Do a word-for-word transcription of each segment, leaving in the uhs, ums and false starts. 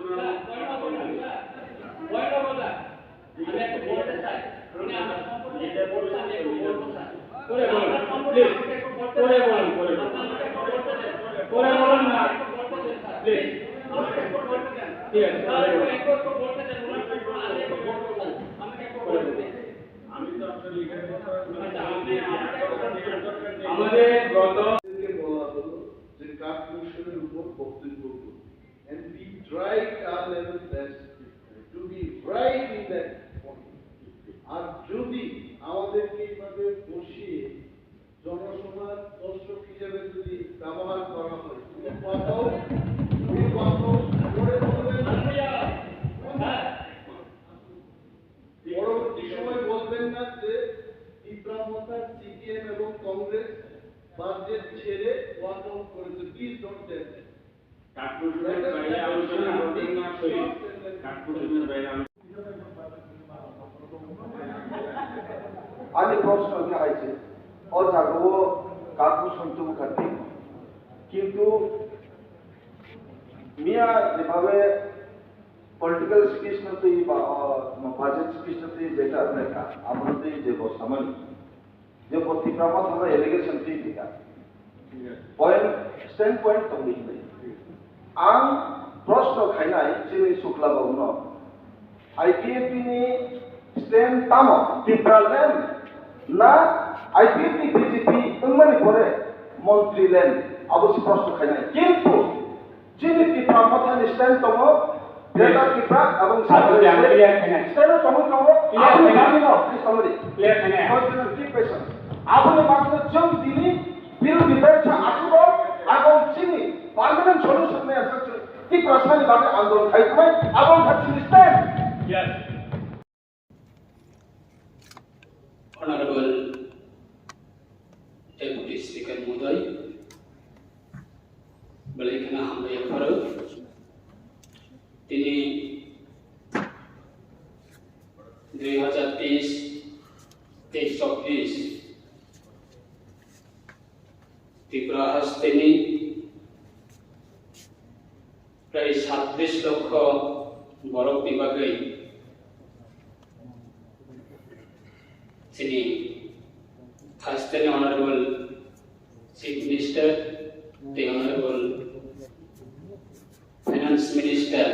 পরে বলুন, প্লিজ। পরে বলুন, পরে বলুন। পরে বলুন না, প্লিজ। ঠিক আছে, পরে বলুন। পরে বলুন। আমাদের গত বলা হলো যে কাঠ মূসকের উপর বক্তব্য করুন। And we tried our level best to be right in that point. আর যদি আমাদেরকে এইভাবে বসিয়ে জনসভার দর্শক হিসেবে যদি ব্যবহার করা হয়, তুমি walk out, তুমি walk out করে বলবেন না। পরবর্তী সময় বলবেন না যে তীব্রা মথা, সিপিএম এবং কংগ্রেস বাজেট ছেড়ে walk out করেছে। Please don't tell that. কাঠকুশনের বাইরে আলোচনা করবেন না, সই। কাঠকুশনের বাইরে আলোচনা। Ani proshno khe hai se, o jaga o Kaku Sontu Mukherjee. Kintu miya jebhabe political speech no twi ba, o, budget speech no twi jeta wngnai, abo no twi jebo samani. Je bo Tipra Motha no allegation twi phaikha. Point, stand point tongwi hinwi. Ang proshno khainai chini Sukla babu no. I P F T ni stand tamo? Tipraland na I P F T B J P wngmani pore Montri land? Abo se proshno khainai. Kintu chini Tipra Mothani stand tongo, Greater Tipra, aboni stand o tongwi tongo, aboni bagwi no, please, somebody. Aboni bagwi no chwng tini bill debate sa achuk o, abo chini permanent solution ni aswk chwng Tiprasani bagwi andolon khai tongnai, abo wngkha chini stand. Honorable Deputy Speaker Mohoday, belai kheno hambai yapharo. Tini dui hazar teis, tei chobbish Tripura hasteni prai sabbish lokho borokni bagwi chini hasteni Honorable Chief Minister tei Honorable Finance Minister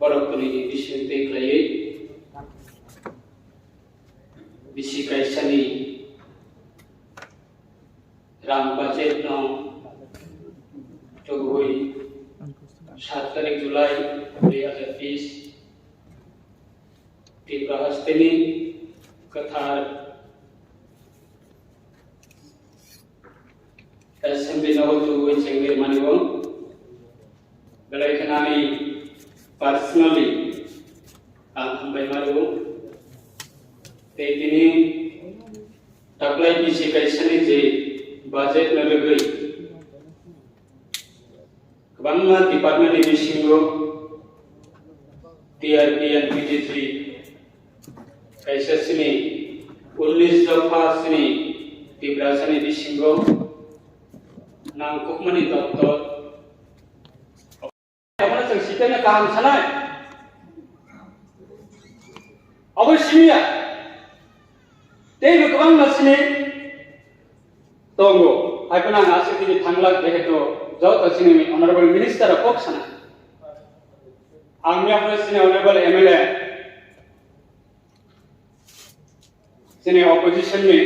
borok twnwi ni bising twi khlaiwi bisi kaisani rang budget no tubui sat tarik July dui hazar teis Tripura hasteni kwthar Assembly nogo tubui chengwi mani o. Belai kheno ani personally ang hambai mani o. Tei tini taklai bisi kaisani je budget no rwgwi kwbangma department ni bisingo T R P and P T three kaisa sini unnish dopha sini Tiprasani bisingo nangkukmani doptor. Abono chwng siteno kaham sanai. Abo simiya. Teibo kwbangma sini tongo. Hai phano ang aswk tini thanglak jehetu joto chini Honorable Minister rok kok sana. Ang yaphano chini Honorable M L A, chini opposition ni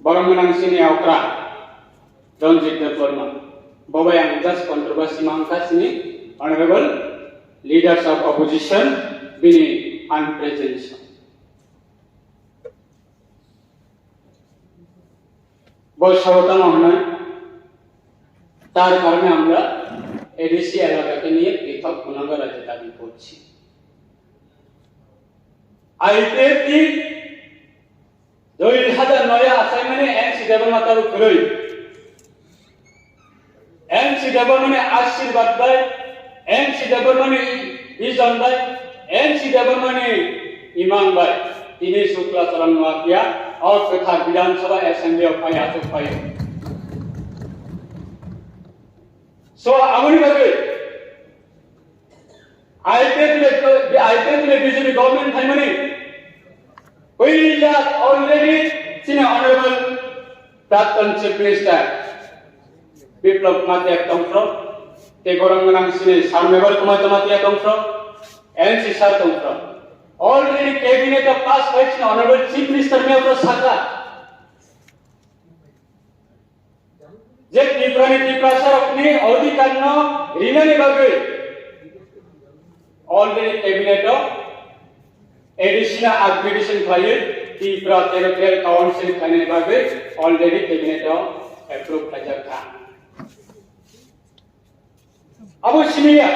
borok gwnang chini okra Ranjit Debbarma. Bo bai ang just controversy mankha chini Honorable Leaders of Opposition bini unpresentation. Bo sabo tamo hwnwi, তার কারণে আমরা এডিসি এলাকাকে নিয়ে পৃথক গুণাগার রাজ্য দাবি করছি। আইপিএফটি দুই হাজার নয় আসাইমেন্টে এনসি দেবনাথ তালুক রই N C Debbarmani Ashirbad bai, N C Debbarmani Bijon bai, N C Debbarmani Imang bai, tini Sukla Charan Noatia o kwthar Bidhan Sabha Assembly o phai achuk phai. So, aboni bagwi IPFT le, IPFT le BJP government thaimani. Puila already chini honorable Praptan Chief Minister Biplab Kumar Deb tongphro, tei borok gwnang chini Sir Meval Kumar Jamatia tongphro, NC sir tongphro. Already cabinet o pass khai chini honorable Chief Minister mephro saka. Je Tripurani Tiprasarokni odhikarno rinani bagwi already cabinet o additional upgradation khlaiwi Tripura Territorial Council khlainani bagwi already cabinet o approve khlaijak kha. Abo simi ya,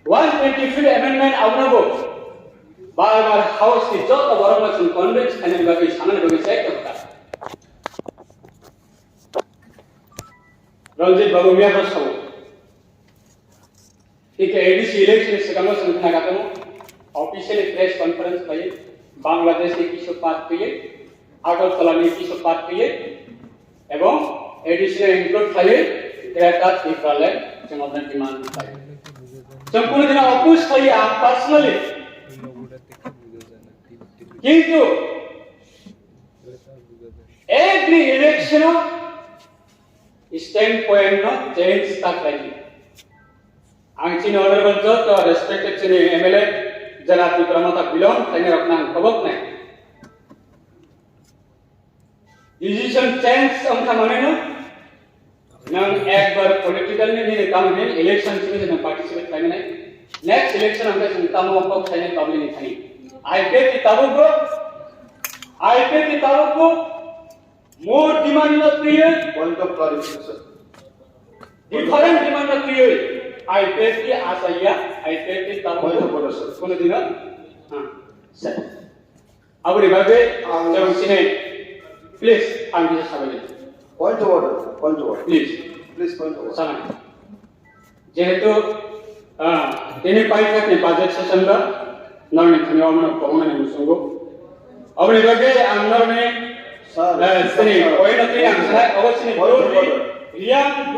one twenty-fifth amendment abono bo bar bar house ni joto borok no chwng convince khainani bagwi sanani bagwi chai tongkha. Ranjit Babu miya ko sao. Thik ADC election ni swkango chwng khna kha tongo, officially press conference khlai Bangladesh ni kisu part twiwi, Agartala ni kisu part twiwi, ebong ADC no include khlaiwi Greater Tipraland chwng oboni demand khlai. Chwng kunu dino oppose khlai ang personally. Kintu every election o standpoint no change ta khlai di. Ang chini honorable joto respected chini MLA jara Tipra Motha belong khlainai rok nang kobok nai. Decision change wngkha manwi no. Nang ekbar political ni nini tamo ni election simi nang participate khlainai. Next election ang khe tamo kok khlainai public ni thani. IPFT tabuk bo, IPFT tabuk bo, more demand no twiwi, point of clarification, different demand no twiwi, IPFT asaya, IPFT tabuk point of order, sir. Kono dino, ha, sir. Aboni bagwi ang chwng sini, please, ang kisa sabai di. Point of order, point of order. Please. Please, point of order. Sana. Jehetu, ah, tini paithakni budget session ba, nangni thani omono kobonani musungo. Aboni bagwi ang nangni, sir, eh, sini, sir, point of order, ang sir, sana, obo sini, point of order. Riyang,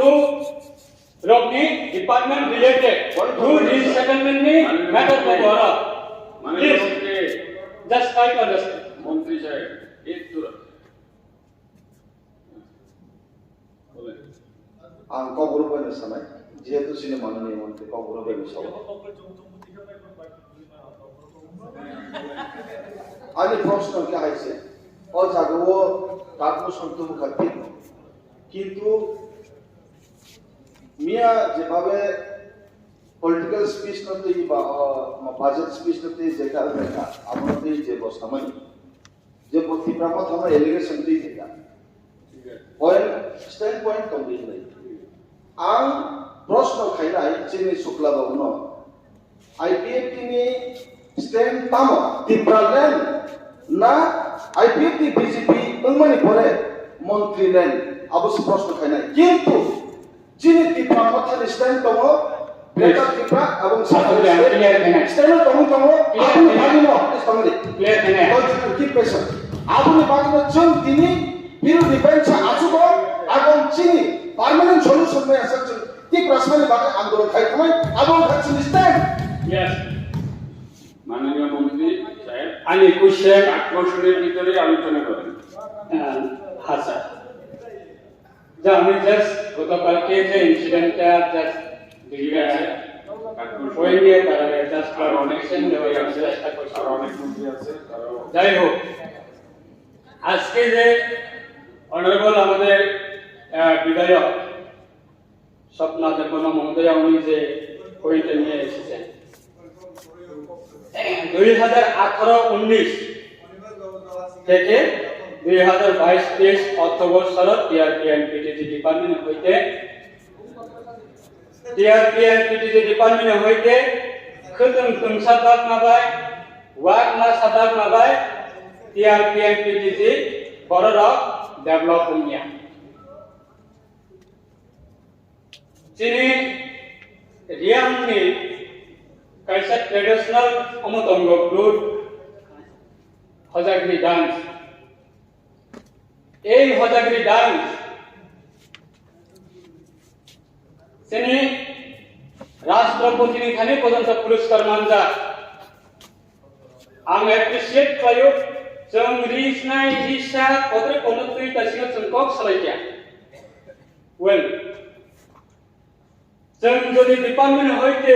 Rokni department related to resettlement ni matter ko bora. Please, just try to understand. মন্ত্রী সাহেব, একটু বলেন। Ang Kokborok bai no sanai, jehetu chini mananiya montri Kokborok bai no sao. Ani proshno khe hai se, o jaga o tabuk song tubu kha thik, kintu miya jebabe political speech no twi ba, o, ma budget speech no twi jekha wngkha, abo no twi je bo samani, je bo Tipra Motha no allegation twi jekha. Point, standpoint tongwi hinwi. Ang proshno khainai chini Shukla Babu no, IPFT ni stand tamo, Tipraland na IPFT BJP wngmani pore Montri land, abo se proshno khainai. Kintu chini Tipra Mothani stand tongo, Greater Tripura, abong Aswk, ang clear khainai. Stand tongo, tongo, clear aboni khainai. Bagwi no, please, tongo di. Clear khainai. Don't you keep patient. Aboni bagwi no chwng tini Biro defense achugo, abong chini permanent solution bai aswk chwng Tiprasani bagwi andolon khai thangwi, abong kha chini stand. Yes. মাননীয় মন্ত্রী সাহেব, ani question, সাত বছরের ভিতরে আলোচনা করেন। আহ, হ্যাঁ, স্যার। যা আমি just গতকালকে যে incident টা just ঠিক আছে। সাত বছর। ওই নিয়ে তারা just আরো অনেক clarification দেওয়ার মন্ত্রী আছে, চেষ্টা করছি। আরো অনেক মন্ত্রী আছে, তারাও যাই হোক, আজকে যে অনারেবল আমাদের, আহ, বিধায়ক স্বপ্না দেববর্মা মহোদয়া উনি যে পয়েন্টটা নিয়ে এসেছেন, দুই হাজার আঠারো উনিশ থেকে দুই হাজার বাইশ তেইশ অর্থবর্ষর টিআরপি এন্ড পিটিজি ডিপার্টমেন্ট হইতে, টিআরপি এন্ড পিটিজি ডিপার্টমেন্ট হইতে খুদুম তুমসা দাগ মাবাই, ওয়াক মাসা দাগ মাবাই, টিআরপি এন্ড পিটিজি বড় রক ডেভেলপ হইয়া। Chini Reang ni kaisa traditional omo tongo flute, Hojagri dance. Ei Hojagri dance chini Rashtrapati ni thani porjonto puroskar manjak. Ang appreciate khlaio, chwng ri snai, ri sa, kotor kono twi ta sino chwng kok salai kya. Well, chwng jodi department hoite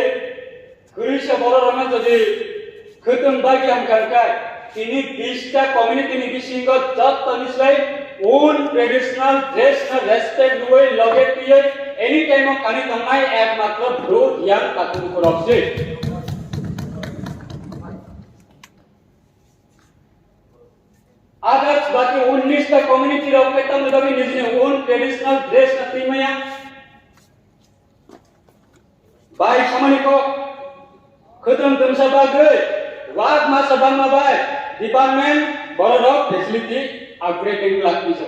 kwrwi sa borok rokno jodi khwtwng bagwi hamkha khe, tini bista community ni bisingo jottoni slai own traditional dress no respect rwui loge twiwi any time o kani tongnai ekmatro bru yang tatung kurok si. Others baki unnish ta community rok khe tamni bagwi nijini own traditional dress no twi maya. Bai samani kok, khwtwng twngsa bagwi, wak masa bangma bai, department borok rok facility upgrading lakhi sa.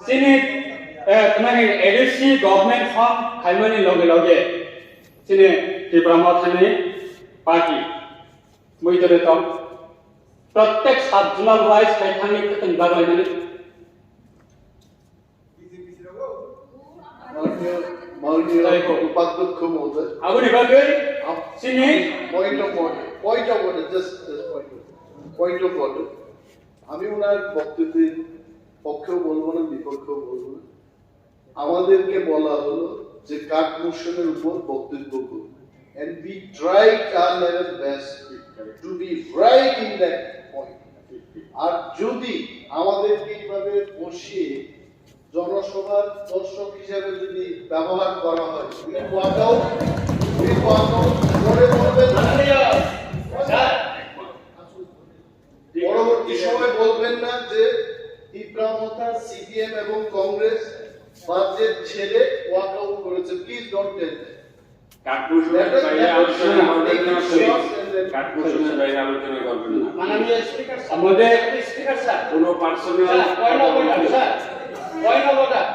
Chini, eh, twnani A D C government form khaimani loge loge, chini Tipra Mothani party, muitore tong, prottek sub zonal wise khai thangwi khwtwng baglaimani. মাননীয়, মাননীয় উপাধ্যক্ষ মহোদয়। Aboni bagwi, chini point of order, point of order, just, just point of, point of order. আমি ওনার বক্তব্যের পক্ষেও বলবো না, বিপক্ষেও বলবো না। আমাদেরকে বলা হলো যে কাঠ মোশনের উপর বক্তব্য করুন। And we tried our level best to be right in that point. আর যদি আমাদেরকে এইভাবে বসিয়ে জনসভার দর্শক হিসাবে যদি ব্যবহার করা হয়, we walk out, we walk out, পরে বলবেন না। পরবর্তী সময় বলবেন না যে তিপ্রা মথা, সিপিএম এবং কংগ্রেস বাজেট ছেড়ে ওয়াক আউট করেছে। Please don't tell that. কাঠমোশনের বাইরে আলোচনা করবেন না, please। কাঠমোশনের বাইরে আলোচনা করবেন না। মাননীয় স্পিকার স্যার, আমাদের স্পিকার স্যার, কোনো personal sir, point of order, sir, point of order.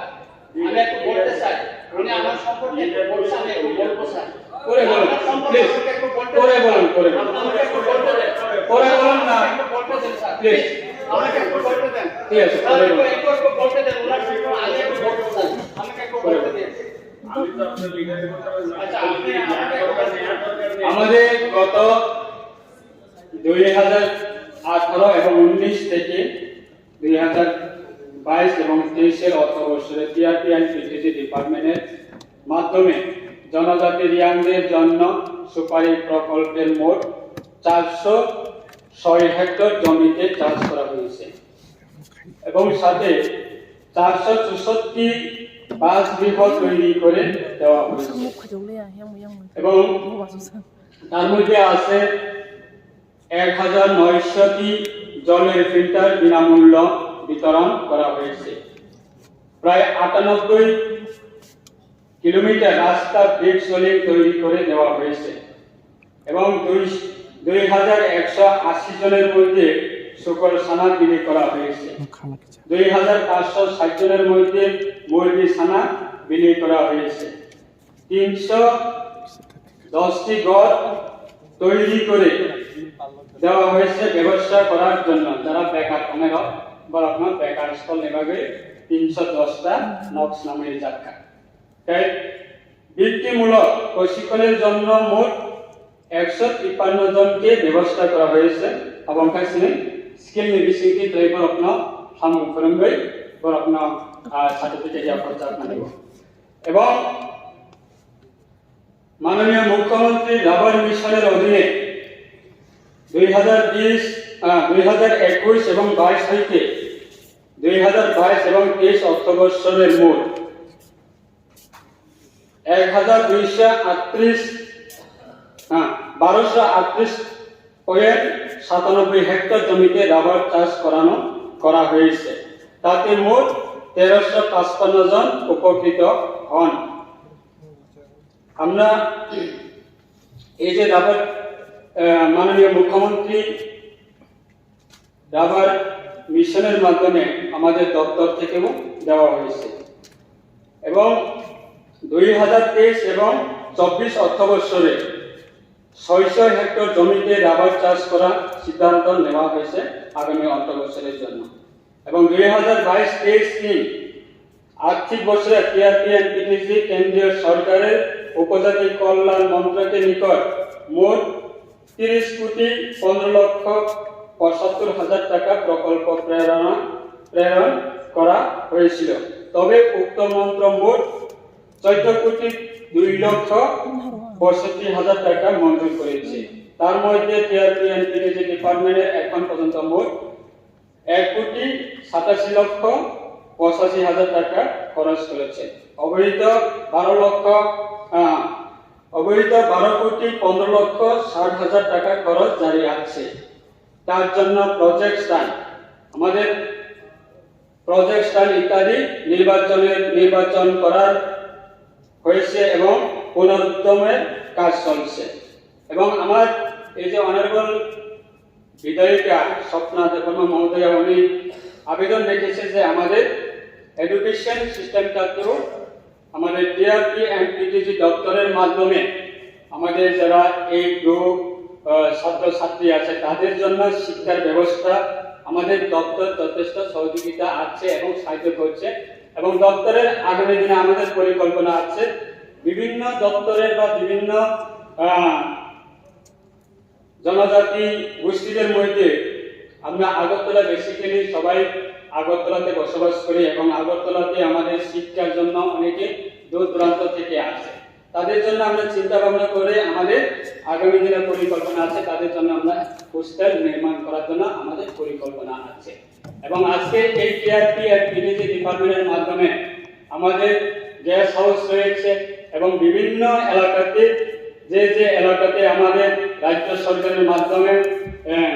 আমি একটু বলতে চাই, উনি আমার সম্পর্কে একটু বলছেন, আমি একটু বলবো স্যার। পরে বলুন, আমার সম্পর্কে প্লিজ। আমাকে একটু বলতে পরে দিন। বলুন, পরে বলুন। আমাকে একটু বলতে দেন। পরে বলুন না। আমাকে একটু বলতে দেন, স্যার। প্লিজ। আমাকে একটু বলতে দেন। ঠিক আছে, স্যার, পরে একটু, বলুন। একটু, একটু বলতে দেন, ওনার সম্পর্কে আমি একটু বলতে চাই। আমাকে একটু বলতে দেন। আচ্ছা, আপনি আমাকে একটু বলতে দেন। আমাদের গত দুই হাজার আঠারো এবং উনিশ থেকে দুই হাজার বাইশ এবং তেইশের অর্থ বছরে টিআরপি অ্যান্ড পিটিসি ডিপার্টমেন্টের মাধ্যমে জনজাতি রিয়াংদের জন্য সুপারি প্রকল্পের মোট চারশো ছয় হেক্টর জমিতে চাষ করা হয়েছে এবং সাথে চারশো চৌষট্টি বাসগৃহ তৈরি করে দেওয়া হয়েছে এবং তার মধ্যে আছে এক হাজার নয়শোটি জলের ফিল্টার বিনামূল্য বিতরণ করা হয়েছে। প্রায় আটানব্বই কিলোমিটার রাস্তা ব্রিক সোলিং তৈরি করে দেওয়া হয়েছে এবং দুই, দুই হাজার একশো আশি জনের মধ্যে শুকর ছানা বিলি করা হয়েছে। দুই হাজার পাঁচশো ষাট জনের মধ্যে মুরগি ছানা বিলি করা হয়েছে। তিনশো দশটি ঘর তৈরি করে দেওয়া হয়েছে ব্যবসা করার জন্য। যারা বেকার, অনেক বড় কোনো বেকার স্থল নেবাগে তিনশো দশটা নকশ নামে যাত্রা। তাই বৃত্তিমূলক প্রশিক্ষণের জন্য মোট একশো তিপ্পান্ন জনকে ব্যবস্থা করা হয়েছে। Abong khe sini skill ni bisingtwi tei borokno samung phwrwngwi borokno, ah, certificate yapharjak nai. Ebong মাননীয় মুখ্যমন্ত্রী রাবার মিশনের অধীনে দুই হাজার বিশ, আহ, দুই হাজার একুশ এবং বাইশ হইতে দুই হাজার বাইশ এবং তেইশ অর্থবর্ষের মোট এক হাজার দুইশো আটত্রিশ, হ্যাঁ, বারোশো আটত্রিশ পয়েন্ট সাতানব্বই হেক্টর জমিতে রাবার চাষ করানো, করা হয়েছে। তাতে মোট তেরোশো পাঁচপান্ন জন উপকৃত হন। আমরা এই যে রাবার, আহ, মাননীয় মুখ্যমন্ত্রী রাবার মিশনের মাধ্যমে আমাদের দপ্তর থেকেও দেওয়া হয়েছে এবং দুই হাজার তেইশ এবং চব্বিশ অর্থবর্ষে ছয়শো হেক্টর জমিতে রাবার চাষ করার সিদ্ধান্ত নেওয়া হয়েছে আগামী অর্থবর্ষের জন্য। এবং দুই হাজার বাইশ তেইশ তিন আর্থিক বছরে টিআরপি এন্ড পিটিসি কেন্দ্রীয় সরকারের উপজাতি কল্যাণ মন্ত্রকের নিকট মোট তিরিশ কোটি পনেরো লক্ষ পঁচাত্তর হাজার টাকা প্রকল্প প্রেরণা প্রেরণ করা হয়েছিল। তবে উক্ত মন্ত্র মোট চোদ্দ কোটি দুই লক্ষ পঁয়ষট্টি হাজার টাকা মঞ্জুর করেছে। তার মধ্যে টিআরপি এন্ড পিটিজি ডিপার্টমেন্টে এখন পর্যন্ত মোট এক কোটি সাতাশি লক্ষ পঁচাশি হাজার টাকা খরচ করেছে। অবহিত বারো লক্ষ, আহ, অবহিত বারো কোটি পনেরো লক্ষ ষাট হাজার টাকা খরচ জারি আছে। তার জন্য প্রজেক্ট স্টান্ট, আমাদের প্রজেক্ট স্টান্ট ইত্যাদি নির্বাচনের, নির্বাচন করার হয়েছে এবং পুনরুদ্যমে কাজ চলছে। এবং আমার এই যে অনারেবল বিধায়িকা স্বপ্না দেববর্মা মহোদয়া, উনি আবেদন রেখেছে যে আমাদের এডুকেশন সিস্টেমটা তো আমাদের টিআরপি এন্ড পিটিজি দপ্তরের মাধ্যমে আমাদের যারা এই গ্রুপ ছাত্রছাত্রী আছে, তাদের জন্য শিক্ষার ব্যবস্থা আমাদের দপ্তর যথেষ্ট সহযোগিতা আছে এবং সাহায্য করছে। এবং দপ্তরের আগামী দিনে আমাদের পরিকল্পনা আছে বিভিন্ন দপ্তরের বা বিভিন্ন আহ, জনজাতি গোষ্ঠীদের মধ্যে আমরা আগরতলা, বেসিক্যালি সবাই আগরতলাতে বসবাস করি এবং আগরতলাতে আমাদের শিক্ষার জন্য অনেকে দূর দূরান্ত থেকে আসে। তাদের জন্য আমরা চিন্তা ভাবনা করে আমাদের আগামী দিনের পরিকল্পনা আছে, তাদের জন্য আমরা হোস্টেল নির্মাণ করার জন্য আমাদের পরিকল্পনা আছে। এবং আজকে এই টিআরপি আর পিটিজি ডিপার্টমেন্টের মাধ্যমে আমাদের গেস্ট হাউস রয়েছে এবং বিভিন্ন এলাকাতে, যে যে এলাকাতে আমাদের রাজ্য সরকারের মাধ্যমে আহ,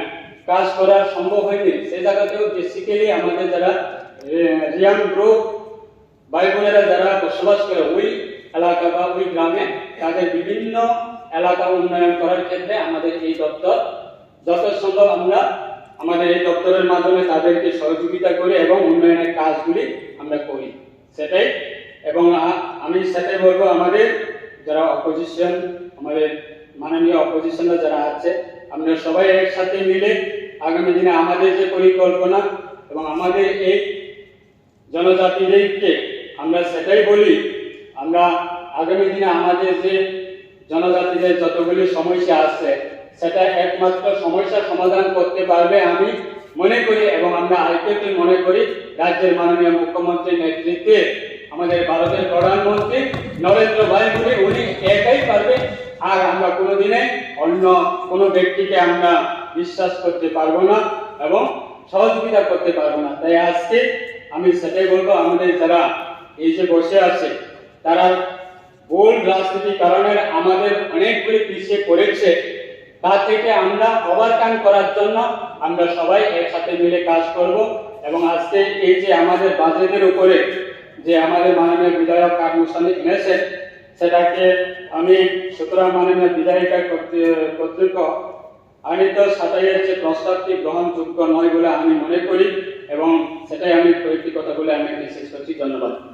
কাজ করা সম্ভব হয়নি, সেই জায়গাতেও বেসিক্যালি আমাদের যারা ইয়াং গ্রুপ ভাই বোনেরা যারা বসবাস করে ওই এলাকা বা ওই গ্রামে, তাদের বিভিন্ন এলাকা উন্নয়ন করার ক্ষেত্রে আমাদের এই দপ্তর যত সম্ভব আমরা আমাদের এই দপ্তরের মাধ্যমে তাদেরকে সহযোগিতা করি এবং উন্নয়নের কাজগুলি আমরা করি, সেটাই। এবং আ-, আমি সেটাই বলবো, আমাদের যারা অপোজিশন, আমাদের মাননীয় অপোজিশনরা যারা আছে, আমরা সবাই একসাথে মিলে আগামী দিনে আমাদের যে পরিকল্পনা এবং আমাদের এই জনজাতিদেরকে আমরা সেটাই বলি, আমরা আগামী দিনে আমাদের যে জনজাতিদের যতগুলি সমস্যা আছে, সেটা একমাত্র সমস্যা সমাধান করতে পারবে আমি মনে করি। এবং আমরা আইপিএফটি মনে করি, রাজ্যের মাননীয় মুখ্যমন্ত্রীর নেতৃত্বে আমাদের ভারতের প্রধানমন্ত্রী নরেন্দ্র ভাই মোদী, উনি একাই পারবে। আর আমরা কোনোদিনে অন্য কোনো ব্যক্তিকে আমরা বিশ্বাস করতে পারবো না এবং সহযোগিতা করতে পারবো না। তাই আজকে আমি সেটাই বলবো, আমাদের যারা এই যে বসে আছে, তারা ভুল রাজনীতির কারণে আমাদের অনেকগুলি পিছিয়ে পড়েছে। তা থেকে আমরা ওভারকাম করার জন্য আমরা সবাই একসাথে মিলে কাজ করব। এবং আজকে এই যে আমাদের বাজেটের উপরে যে আমাদের মাননীয় বিধায়ক কার্মুসানি এনেছেন, সেটাকে আমি সুতরাং মাননীয় বিধায়িকা কর্তৃ-, কর্তৃক আইনত সাতাইয়ের যে প্রস্তাবটি গ্রহণযোগ্য নয় বলে আমি মনে করি এবং সেটাই আমি কয়েকটি কথা বলে আমি এখানে শেষ করছি। ধন্যবাদ।